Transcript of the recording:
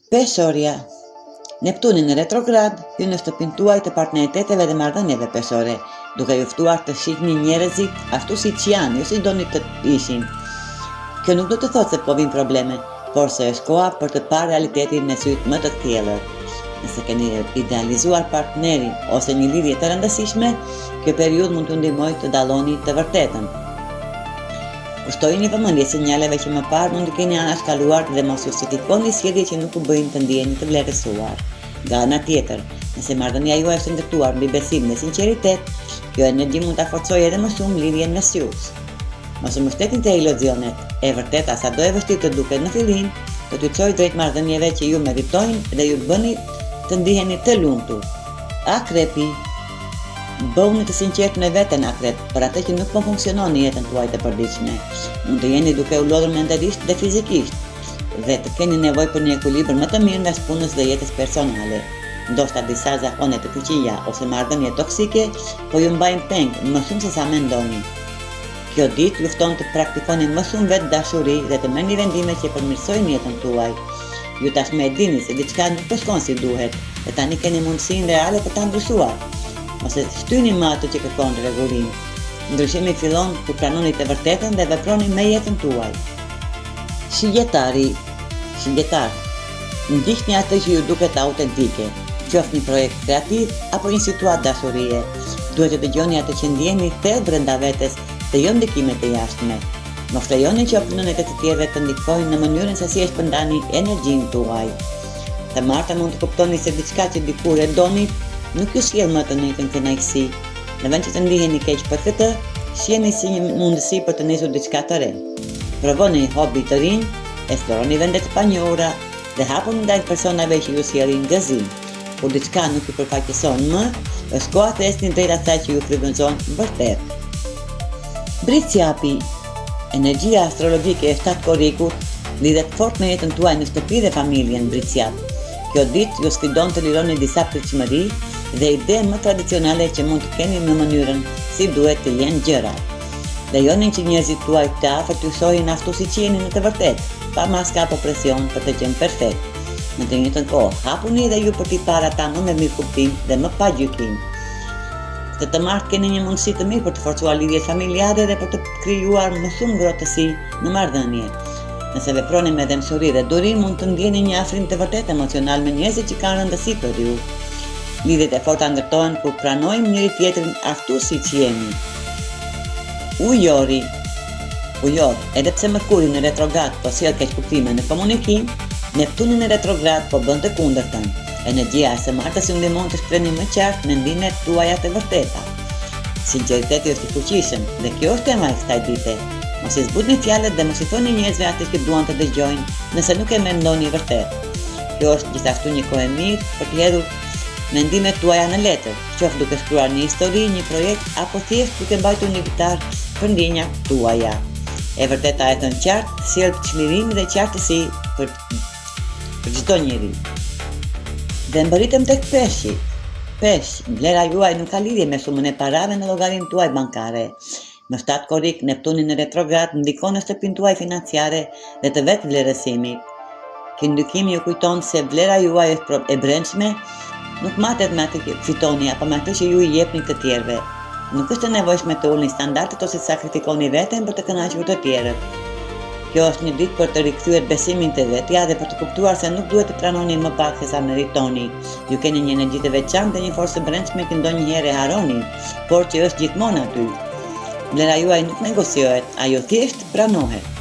Peshorja Neptuni në retrograd hyn në shtëpinë tuaj të partneriteteve dhe marrëdhënieve peshore, duke ju ftuar të shihni njerëzit ashtu siç janë, jo si doni të ishin. Kjo nuk do të thotë se po vijnë probleme, por se është koha për të parë realitetin me sytë më të kthjellët. Nëse keni idealizuar partnerin ose një lidhje të rëndësishme, kjo periudhë mund t'ju ndihmojë të dalloni të vërtetën. Kushtojini vëmendje sinjaleve që më parë mund të keni anashkaluar dhe mos justifikoni sjellje që nuk ju bëjnë të ndiheni të vlerësuar. Nga ana tjetër, nëse marrëdhënia juaj është ndërtuar mbi besim dhe sinqeritet, kjo energji mund ta forcojë edhe më shumë lidhjen mes jush. Mos u mbështetni te iluzionet, e vërteta sado e vështirë të duket në fillim, do t'ju çojë drejt marrëdhënieve që ju meritojnë dhe ju bëni të ndiheni të lumtur. Akrepi Bëhuni të sinqertë me veten, Akrep, për atë që nuk po funksionon në jetën tuaj të përditshme. Mund të jeni duke u lodhur mendërisht dhe fizikisht dhe të keni nevojë për një ekuilibër më të mirë mes punës dhe jetës personale. Ndoshta disa zakone të këqija ose marrëdhënie toksike po ju mbajnë peng më shumë se sa mendoni. Kjo ditë ju fton të praktikoni më shumë vetëdashuri dhe të merrni vendime që përmirësojnë jetën tuaj. Ju tashmë e dini se diçka nuk po shkon si duhet dhe tani keni mundësinë reale për ta ndryshuar. Mos e shtyni më atë që kërkon rregullim. Ndryshimi fillon kur pranoni të vërtetën dhe veproni me jetën tuaj. Shigjetari, Shigjetar, ndiqni atë që ju duket autentike, qoftë një projekt kreativ apo një situatë dashurie. Duhet të dëgjoni atë që ndjeni thellë brenda vetes dhe jo ndikimet e jashtme. Mos lejoni që opinionet e të tjerëve të ndikojnë në mënyrën se si e shpërndani energjinë tuaj. Të martën mund të kuptoni se diçka që dikur e donit nuk ju sjell më të njëjtën kënaqësi. Në vend që të ndiheni keq për këtë, shiheni si një mundësi për të nisur diçka të re. Provoni hobi të rinj, eksploroni vende të panjohura dhe hapuni ndaj personave që ju sjellin gëzim. Kur diçka nuk ju përfaqëson më, është koha të ecni drejt asaj që ju frymëzon vërtet. Bricjapi, energjia astrologjike e 7 korrikut lidhet fort me jetën tuaj në shtëpi dhe familjen Bricjap. Kjo ditë ju sfidon të lironi disa pritshmëri dhe ide më tradicionale që mund të keni në mënyrën si duhet të jenë gjërat. Lejoni që njerëzit tuaj të afërt t'ju shohin ashtu siç jeni në të vërtetë, pa maska apo presion për të qenë perfekt. Në të njëjtën kohë, hapuni edhe ju për t'i parë ata më me mirëkuptim dhe më pa gjykim. Këtë të martë keni një mundësi të mirë për të forcuar lidhjet familjare dhe për të krijuar më shumë ngrohtësi në marrëdhënie. Nëse veproni me dhembshuri dhe durim, mund të ndjeni një afrim të vërtetë emocional me njerëzit që kanë rëndësi për ju. Lidhjet e forta ndërtohen kur pranojmë njëri-tjetrin ashtu siç jemi. Ujori Ujor, edhe pse Mërkuri në retrograd po sjell keqkuptime në komunikim, Neptuni në retrograd po bën të kundërtën. Energjia e së martës ju ndihmon të shprehni më qartë mendimet tuaja të vërteta. Sinqeriteti është i fuqishëm dhe kjo është tema e kësaj dite. Mos i zbutni fjalët dhe mos i thoni njerëzve atë që duan të dëgjojnë nëse nuk e mendoni vërtet. Kjo është gjithashtu një kohë e mirë për të hedhur mendimet tuaja në letër, qoftë duke shkruar një histori, një projekt apo thjesht duke mbajtur një ditar për ndjenjat tuaja. E vërteta e thënë qartë sjell çlirim dhe qartësi për për çdo njeri. Dhe mbërritëm tek peshqit. Peshq, vlera juaj nuk ka lidhje me shumën e parave në llogarinë tuaj bankare. Më 7 korrik, Neptuni në retrograd ndikon në shtëpinë tuaj financiare dhe të vetëvlerësimit. Ky ndikim ju kujton se vlera juaj është e brendshme, nuk matet me atë që fitoni apo me atë që ju i jepni të tjerëve. Nuk është e nevojshme të ulni standardet ose të sakrifikoni veten për të kënaqur të tjerët. Kjo është një ditë për të rikthyer besimin te vetja dhe për të kuptuar se nuk duhet të pranoni më pak se sa meritoni. Ju keni një energji të veçantë dhe një forcë të brendshme që ndonjëherë e harroni, por që është gjithmonë aty. Vlera juaj nuk negociohet, ajo thjesht pranohet.